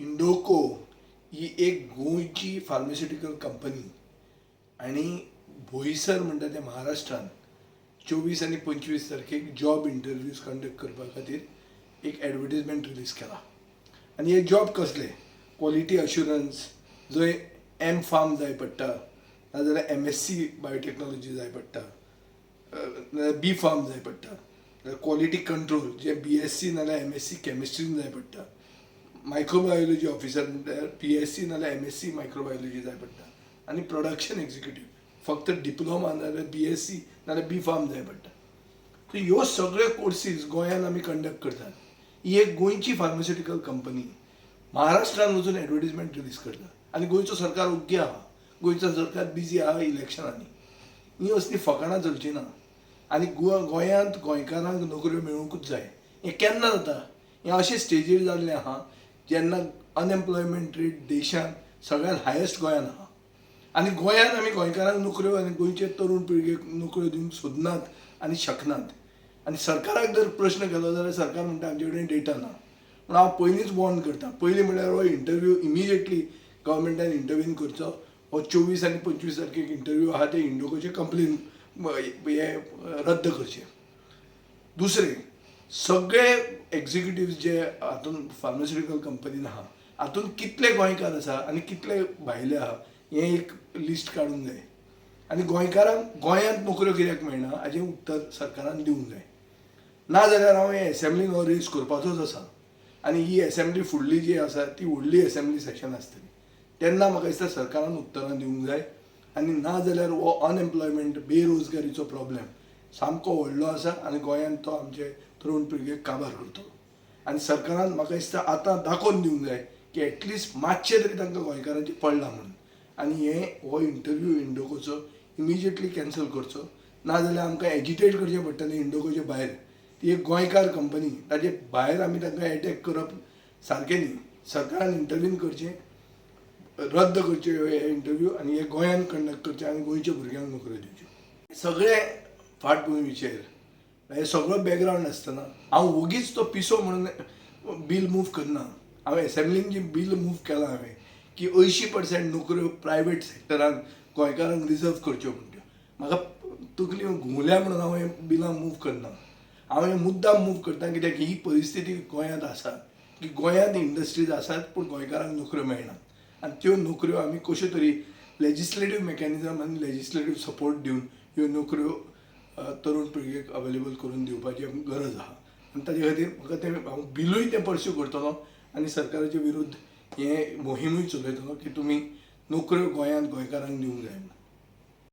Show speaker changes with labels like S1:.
S1: इंडोको ही एक गोंयची pharmaceutical company आनी बोईसर म्हणटा तें महाराष्ट्रान 24 आनी 25 तारखेक जॉब इंटरव्यूज कंडक्ट करपा खातीर एक एडवर्टीजमेंट रिलीज केला. आनी हे जॉब कसले? क्वॉलिटी अश्युरन्स, जंय एम फार्म जाय पडटा, नाजाल्यार एमएससी बायोटेक्नॉलॉजी जाय पडटा, नाजाल्यार बी फार्म जाय पडटा, क्वॉलिटी कंट्रोल जे बीएससी नाजाल्यार एमएससी केमिस्ट्रीन जाय पडटा, मायक्रोबायोलॉजी ऑफिसर म्हणल्यार बीएससी नाजाल्यार एमएससी मायक्रोबायोलॉजी जाय पडटा आनी प्रोडक्शन एक्झिक्युटीव फक्त डिप्लोमा नाजाल्यार बीएससी नाजाल्यार बी फार्म जाय पडटा. सो ह्यो सगळ्यो कोर्सीस गोंयांत आमी कंडक्ट करतात. ही एक गोंयची फार्मास्युटिकल कंपनी महाराष्ट्रान वचून एडवर्टीजमेंट रिलीज करता आनी गोंयचो सरकार ओग्गी आहा. गोंयचो सरकार बिजी आहा इलेक्शनांनी. ही असली फकाणां चलची ना आनी गोंयांत गोंयकारांक नोकऱ्यो मेळुंकूच जाय. हें केन्ना जाता? हें अशें स्टेजीर जाल्लें आहा जेन्ना अनएम्प्लॉयमेंट रेट देशांत सगळ्यांत हायस्ट गोंयांत आहा आनी गोंयांत आमी गोंयकारांक नोकऱ्यो आनी गोंयचे तरूण पिळगेक नोकऱ्यो दिवंक सोदनात आनी शकनात. आनी सरकाराक जर प्रश्न केलो जाल्यार सरकार म्हणटा, आमचे कडेन डेटा ना. पूण हांव पयलींच वॉर्न करता. पयलीं म्हणल्यार हो इंटरव्यू इमिजिएटली गव्हर्मेंटान इंटरवीन करचो. हो 24 आनी 25 तारखेक इंटरव्यू आहा ते इंडोकोचे कंप्लेन हे रद्द करचे. दुसरें, सगळे एक्झिक्युटीव जे हातून फार्मास्युटिकल कंपनीन आहा, हातून कितले गोंयकार आसा आनी कितले भायले आहा, हें एक लिस्ट काडूंक जाय आनी गोंयकारांक गोंयांत नोकऱ्यो कित्याक मेळना हाजें उत्तर सरकारान दिवंक जाय. ना जाल्यार हांव हे एसेंब्लीन हो रेज करपाचोच आसा आनी ही एसेंब्ली फुडली जी आसा ती व्हडली एसेंब्ली सेशन आसतली, तेन्ना म्हाका दिसता सरकारान उत्तरां दिवंक जाय. आनी ना जाल्यार हो अनएम्प्लॉयमेंट, बेरोजगारीचो प्रॉब्लेम सामको व्हडलो आसा आनी गोंयांत तो आमचे तरूण पिळगेक काबार करतलो. आनी सरकारान म्हाका दिसता आतां दाखोवन दिवंक जाय की एटलिस्ट मातशें तरी तांकां गोंयकारांचें पडलां म्हणून. आनी हे हो इंटरव्यू इंडोकोचो इमिजिएटली कॅन्सल करचो, ना जाल्यार आमकां एजिटेट करचें पडटलें इंडोकोचे भायर. ती एक गोंयकार कंपनी, ताजे भायर आमी तांकां एटॅक करप सारकें न्ही. सरकारान इंटरवीन करचें, रद्द करचे हे इंटरव्यू आनी हे गोंयांत कंडक्ट करचे आनी गोंयच्या भुरग्यांक नोकऱ्यो दिवच्यो. सगळे फाटभुंयेचेर, हे सगळो बॅकग्रावंड आसतना हांव वोगीच तो पिसो म्हणून बील मूव करना. हांवें एसेंब्लीन जी बील मूव केलां हांवें की 80% नोकऱ्यो प्रायवेट सेक्टरान गोंयकारांक रिजर्व करच्यो म्हण त्यो, म्हाका तकली घुंवल्या म्हणून हांव हें बिलां मूव करना. हांव हें मुद्दाम मूव करता कित्याक ही परिस्थिती गोंयांत आसा की गोंयांत इंडस्ट्रीज आसात पूण गोंयकारांक नोकऱ्यो मेळनात आनी त्यो नोकऱ्यो आमी कश्यो तरी लेजिस्लेटीव मॅकॅनिजम आनी लेजिस्लेटीव सपोर्ट दिवन ह्यो नोकऱ्यो तरूण पिळगेक अवेलेबल करून दिवपाची गरज आहा. आनी ताजे खातीर म्हाका तें हांव बिलूय तें पर्स्यू करतलो आनी सरकाराचे विरुद्ध हें मोहिमूय चलयतलो की तुमी नोकऱ्यो गोंयांत गोंयकारांक दिवंक जाय म्हणून.